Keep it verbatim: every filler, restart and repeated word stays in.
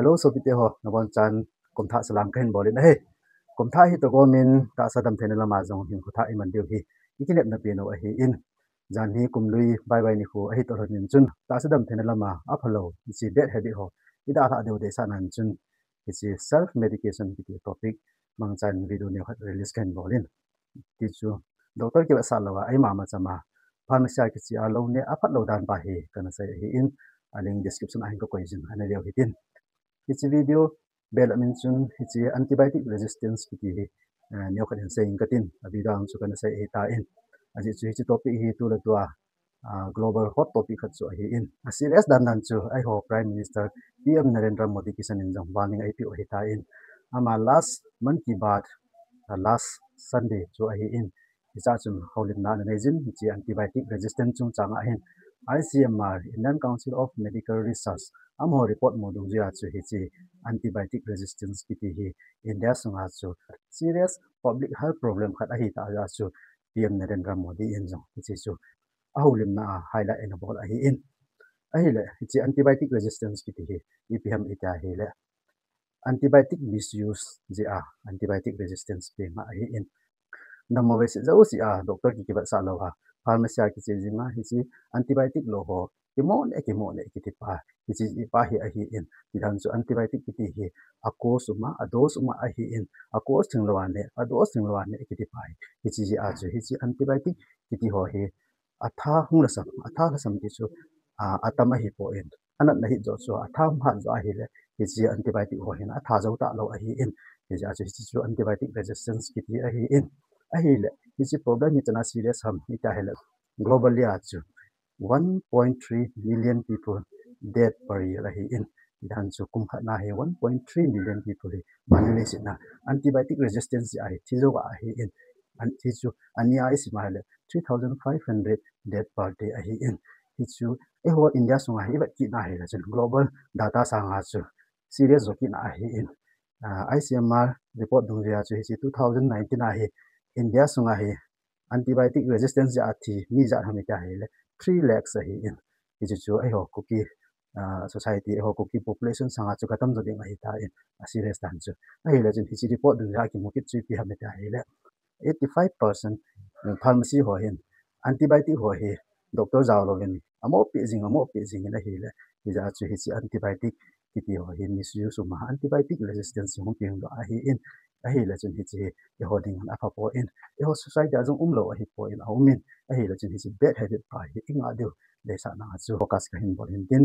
Hello, sopite ho, nabon chan kumthah salam kahin bol in ahi. Kumthah hi toh komin tahsa damtheina lama jong hinkho thah iman diu hi ikinepna pen u ahin. Jan hi kumlui baibai nikho ahi toh lhon in chun tahsa damtheina lama aphalou, hiche bad habit ho idalhah diu deisah nan chun hiche self medication kiti topic mangchan video neokhat release kahin bol in. Tichu doctor kivetsah louva eima machama pharmacy a kiche a lou neh aphatlou dan pa hi kana sei ahin, a link description a hin kakoi jing, ana veu hitin. Hiche video belap in chun hiche antibiotic resistance kiti hi neokhat hin sei inge katin, a video a chu kana sei ahitan. Ajeh chu hiche topic hi tuletua global hot topic khat chu ahin, a serious dandan chu eiho Prime Minister P M Narendra Modi kisan in jong warning eipeh u ahitan. Ama last Mann Ki Baat, last Sunday chu ahin, hichea chun houlimna ana neijin hiche antibiotic resistance chungchanga hin I C M R, Indian Council of Medical Research, amaho report mu dungjuiya chu hiche antibiotic resistance kiti hi India sunga chu serious public health problem khat ahitah jeh a chu P M Narendra Modi in jong hiche chu ahoulimna a highlight ana bol ahin. Ahile hiche antibiotic resistance kiti hi ipi ham iti ahile antibiotic misuse jeh a antibiotic resistance peng ahin. Dammo veise jousea doctor ki kivetsah louva pharmacy a kiche jinga hiche antibiotic lou ho kimoh neh kimoh neh kiti pa, hiche pa hi ahin. Tidan chu antibiotic kiti hi a course uma, a dose uma ahin, a course thenglouva neh, a dose thenglouva neh kiti pa hi. Hiche jeh a chu hiche antibiotic kiti ho hi atha hung lhasam, atha lhasam ti chu atam ahipoi, anatna hit joh chu atha hung hat joh ahile hiche antibiotic ho hin atha jou talou ahin. Hijeh a chu hiche chu antibiotic resistance kiti ahin. Ahile hiche problem hi ichana serious ham iti ahile globally a chu one point three million people dead per year ahin. Tidan chu kum khat na hi one point three million people hi vannoi leiset a antibiotic resistance jeh a hi thi jou ahin. Hichu ania isim ahile three thousand five hundred dead per day ahin. Hichu eiho India sunga hi ivet kitna ahile chun global data sanga chu serious jo kitna ahin. I C M R report dungjuiya chu hiche two thousand nineteen a hi India sunga hi antibiotic resistance jeh a thi mi ijat ham iti ahile three lakhs ahin. Hiche chu eiho Kuki society, eiho Kuki population sanga chu katam jo ding ahitan, a serious dan chu. Ahile chun hiche report dungjuiya kimu kit chu ipi ham iti ahile eighty five percent pharmacy ho hin antibiotic ho hi doctor jao louvin amohpeh jing, amohpeh jingin ahile hijeh a chu hiche antibiotic kiti ho hi misuse uma, antibiotic resistance hung peng doh ahin. Ahile chun hiche hi eiho dingin apha poi, eiho society a jong umlou ahipoi, aumin. Ahile chun hiche bad habit pa hi ingah diu deisahna a chu focus kahin bol hintin.